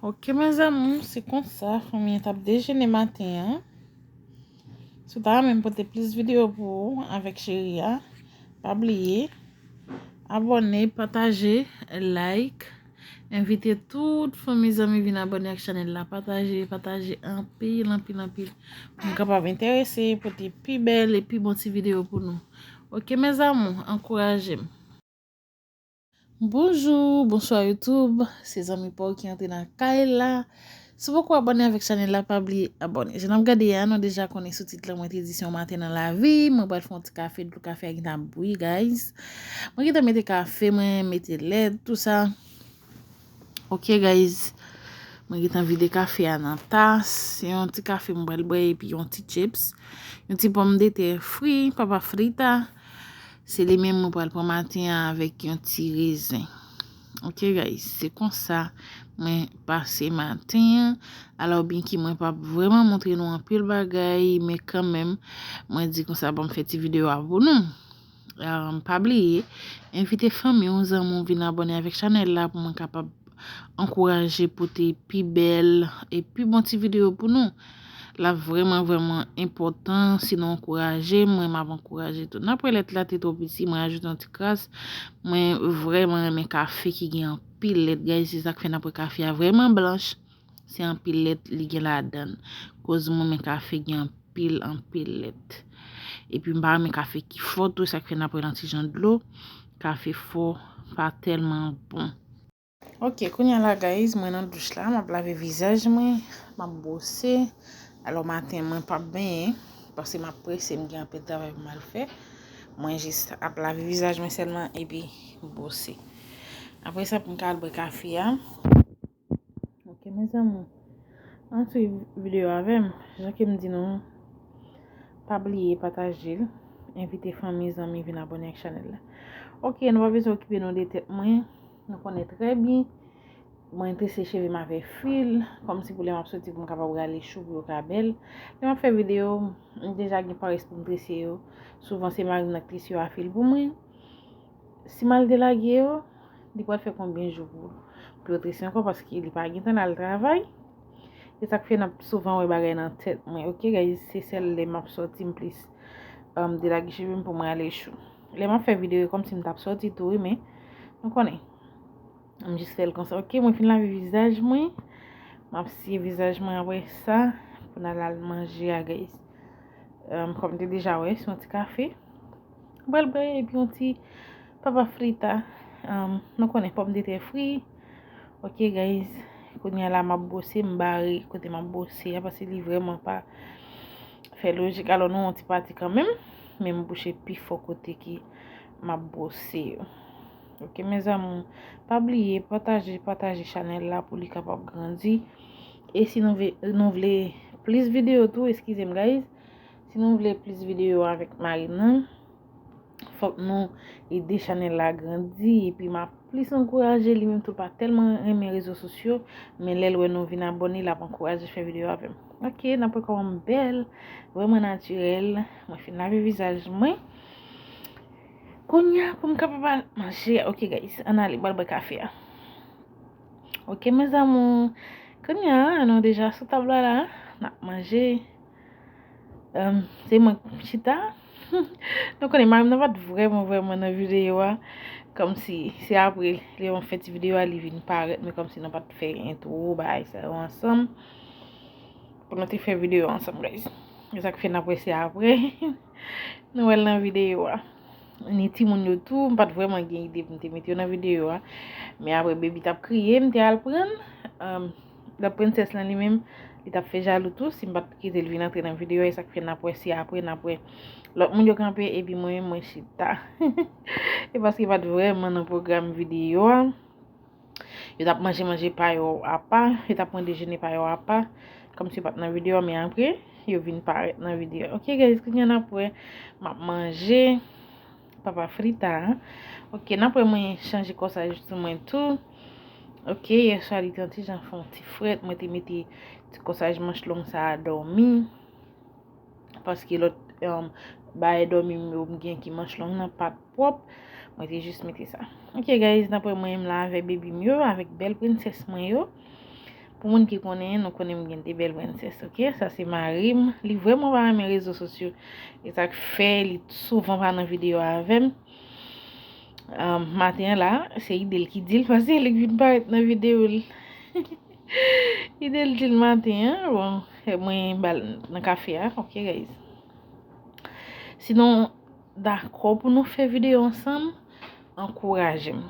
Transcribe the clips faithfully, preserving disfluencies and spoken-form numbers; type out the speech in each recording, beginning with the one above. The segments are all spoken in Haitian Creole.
Ok, mes amours, se konsa fanmi an t ap dejene maten an. Si w ta renmen m pote plis videyo pou ou avèk cheri a, pa bliye abòne, pataje, like. Envite tout fanmi, zanmi vin abòne ak chanèl la. Pataje, pataje anpil, anpil, anpil. Pou m kapab enterese, pote pi bèl e pi bon ti videyo pou nou. Ok, mes amours, ankouraje m. Bonjou, bonswa YouTube. Se zanmi pa w ki antre nan kay la. Si w poko abòne avèk chanèl la, pa bliye abòne. Jan n ap gade a, nou deja konnen sou tit la, mwen te di se yon maten nan lavi. Mwen pral fè yon ti kafe, dlo kafe a gentan ap bouyi, guys. Mwen gentan mete kafe, mwen mete lèt, tou sa. Ok, guys. Mwen gentan vide kafe a nan tas. Se yon ti kafe mwen pral bwè epi yon ti chips. Yon ti pòmdetè fri, papa frita. Se li menm mwen pral pran maten an avèk yon ti rezen. Ok, guys, se konsa mwen pase maten an. Alò, byenke mwen p ap vrèman montre nou anpil bagay, men kanmenm, mwen di konsa, ban m fè ti videyo a pou nou. Um, pa bliye, envite fanmi w, zanmi w vin abòne avèk chanèl la pou mwen kapab ankouraje pote pi bèl e pi bon ti videyo pou nou. L ap vrèman, vrèman enpòtan si nou ankouraje m, mwen m ap ankouraje tou. N ap wè lèt la te twò piti, mwen ajoute yon ti kras. Mwen vrèman renmen kafe ki gen anpil lèt, guys, se sa k fè n ap wè kafe a vrèman blanch. Se anpil lèt li gen ladan l. Koz mwen renmen kafe gen anpil, anpil lèt. Epi m pa renmen kafe ki fò tou, sa k fè n ap wè l yon ti jan dlo. Kafe fò pa tèlman bon. Ok, kounye a la, guys, mwen nan douch la, m ap lave vizaj mwen, m ap bwose. Alò, maten, mwen p ap benyen, paske m ap prese, m gen anpil travay pou m al fè. Mwen jis ap lave vizaj mwen sèlman, epi bwose. Apre sa, pou m ka al bwè kafe a. Ok, mes amours, ann swiv videyo avè m. Jan ke m di nou, pa bliye pataje l, envite fanmi, zanmi vin abòne ak chanèl la. Ok, nou pa bezwen okipe nou de tèt mwen. Nou konnen trè byen, mwen trese cheve m avè fil, kòmsi pou lè m ap soti pou m kapab rale chou pou yo ka bèl. Lè m ap fè videyo, m deja gen parès pou m trese yo. Souvan se mari m nan k trese yo a fil pou mwen. Si m al delage yo, li pral fè konbyen jou pou, pou yo trese ankò, paske li pa gentan al travay. Se sa k fè n ap souvan wè bagay nan tèt mwen. Ok, guys, se sèl lè m ap sòti m plis, um, delage cheve m pou mwen ale chou. Lè m ap fè videyo, e kòmsi m t ap sòti tou, wi, men nou konnen. M jis fè l konsa. Ok, mwen fin lave vizaj mwen. M ap siye vizaj mwen apre sa pou n al al manje a, guys. Um, kòm te deja wè, se yon ti kafe. M pral bwè epi yon ti papa frita. Um, nou konnen pòmdetè fri. Ok, guys. Kounye a la, m ap bwose, m bare kote m ap bwose a, paske li vrèman pa fè lojik. Alò, nou yon ti pati kanmenm, men m bouche pi fò kote ki m ap bwose yo. Ok, mes amours, pa bliye pataje, pataje chanèl la pou li kapab grandi. E si nou ve-, nou vle plis videyo tou, eskize m, guys, si nou vle plis videyo avèk mari m nan, fòk nou ede chanèl la grandi, epi m ap plis ankouraje li menm tou, pa tèlman renmen rezo sosyo, men lè l wè nou vin abòne, l ap ankouraje fè videyo avè m. Ok, n ap wè kòman m bèl, vrèman natirèl. Mwen fin lave vizaj mwen. Kounye a, pou m kapab al manje. Ok, guys, ann ale, m pral bwè kafe a. Ok, mes amours, kounye a, nou deja sou tab la la, n ap manje. Um, se mwen k chita. Nou konnen, mari m nan pa t vrèman, vrèman nan videyo a. Kòmsi, se apre, lè m fè ti videyo a, li vin parèt, men kòmsi nou pa t fè entwo, bagay sa yo ansanm. Pou nou te fè videyo ansanm, guys. Se sa k fè n ap wè se apre. Nou wè l nan videyo a. Ni timoun yo tou, m pa t vrèman gen ide pou m te mete yo nan videyo a. Men apre, baby t ap kriye, m te al pran l. Um, la prensès lan li menm, li t ap fè jalou tou si m pa t kite l vin antre nan videyo a, e sa k fè n ap wè se apre, n ap wè lòt moun yo kanpe, epi mwen menm, mwen chita. E paske pa t vrèman nan pwogram videyo a. Yo t ap manje manje pa yo apa, yo t ap pran dejene pa yo apa, kòmsi yo pa t nan videyo a, men apre, yo vin parèt nan videyo a. Ok, guys, kounye a n ap wè, m ap manje papa frita a. Ok, n ap wè mwen chanje kòsaj sou mwen tou. Ok, yè swa li te yon ti jan fè yon ti frèt, mwen te mete ti kòsaj manch long sa a dòmi. Paske lòt, um, bagay dòmi m yo m gen ki manch long nan pa t pwòp. Mwen te jis mete sa. Ok, guys, n ap wè mwen menm la avèk baby m yo, avèk bèl prensès mwen yo. Pou moun ki konnen, nou konnen m gen de bèl prensès, oke? Sa se mari m. Li vrèman pa renmen rezo sosyo. E sa k fè li souvan pa nan videyo avè m. Um, maten an la, se Idel ki di l, paske li vin parèt nan videyo l. Idel di l maten an, bon, mwen ba l nan kafe a, oke, guys? Sinon, dakò pou nou fè videyo ansanm, ankouraje m.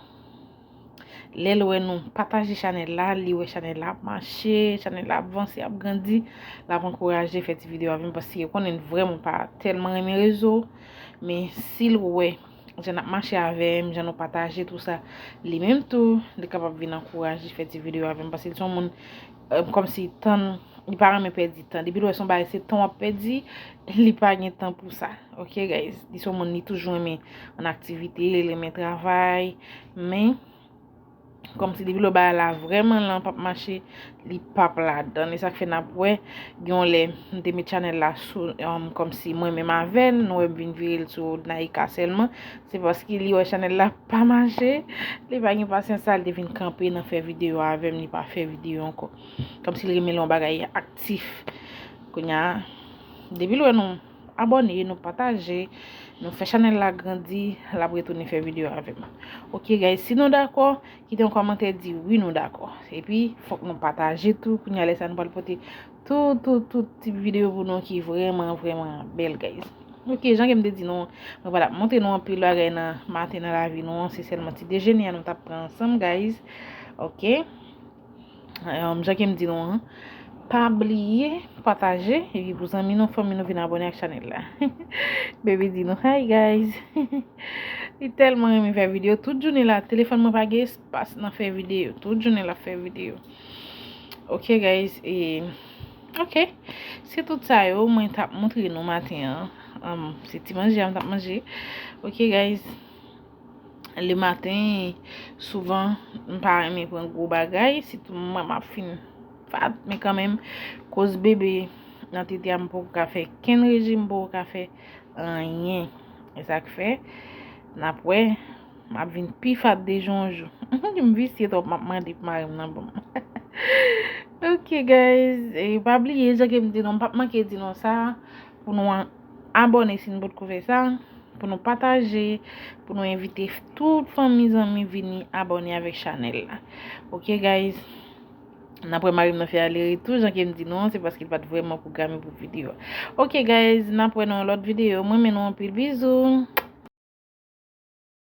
Lè l wè nou pataje chanèl la, li wè chanèl la ap mache, chanèl la ap vanse, ap grandi, l ap ankouraje fè ti videyo avè m, paske yo konnen n vrèman pa tèlman renmen rezo, men si l wè jan n ap mache avè m, jan nou pataje tou sa, li menm tou, li kapab vin ankouraje fè ti videyo avè m, paske li se yon moun, eh, kòmsi tan, li pa renmen pèdi tan. Depi l wè se yon bagay, se tan w ap pèdi, li pa gen tan pou sa. Oke, guys? Li se yon moun, li toujou renmen an aktivite, li renmen travay, men kòmsi depi lè bagay la vrèman lan p ap mache, li p ap ladan. E sa k fè n ap wè, gen yon lè, m te met chanèl la sou, um, kòmsi mwen menm avè l, nou wè m vin vire l sou Naïka sèlman. Se paske li wè chanèl la pa mache, li pa gen pasyans sa, li te vin kanpe nan fè videyo avè m, li pa fè videyo ankò. Kòmsi li renmen lè yon bagay aktif. Kounye a, depi l wè nou abòne, nou pataje, nou fè chanèl la grandi, l ap retounen fè videyo avè m. Oke, guys, si nou dakò, kite yon kòmantè, di wi, nou dakò. Epi, fòk nou pataje tou. Kounye a, lè sa, nou pral pote tout, tout, tout tip videyo pou nou ki vrèman, vrèman bèl, guys. Oke, jan ke m te di nou, mwen pral ap montre nou anpil bagay nan maten nan lavi nou an. Se sèlman ti dejene a nou t ap pran ansanm, guys. Oke. Um, jan ke m di nou an, pa bliye pataje, epi pou zanmi nou, fanmi nou vin abòne ak chanèl la. Baby di nou, "Hi, guys." Li tèlman renmen fè videyo. Tout jounen la, telefòn mwen pa gen espas nan fè videyo. Tout jounen l ap fè videyo. Oke, guys, e, oke. Se tout sa yo, mwen t ap montre nou maten an. Um, se ti manje a m t ap manje. Oke, guys. Le maten, souvan, m pa renmen pran gwo bagay, sitou mwen m ap fin fat, men kanmenm, koz bebe nan tete a, m poko ka fè kenn rejim, m poko ka fè anyen. E sa k fè, n ap wè, m ap vin pi fat de jou an jou. M visye twòp, m ap mande pou mari m nan ban m. Ok, guys, e pa bliye, jan ke m di nou, m p ap manke di nou sa, pou nou an-, abòne si nou potko fè sa, pou nou pataje, pou nou envite tout fanmi, zanmi vini abòne avèk chanèl la. Ok, guys? N ap wè mari m nan fè ale retou, jan ke m di nou an, se paske l pa t vrèman pwograme pou videyo a. Ok, guys, n ap wè nan yon lòt videyo. Mwen renmen nou anpil, bizou.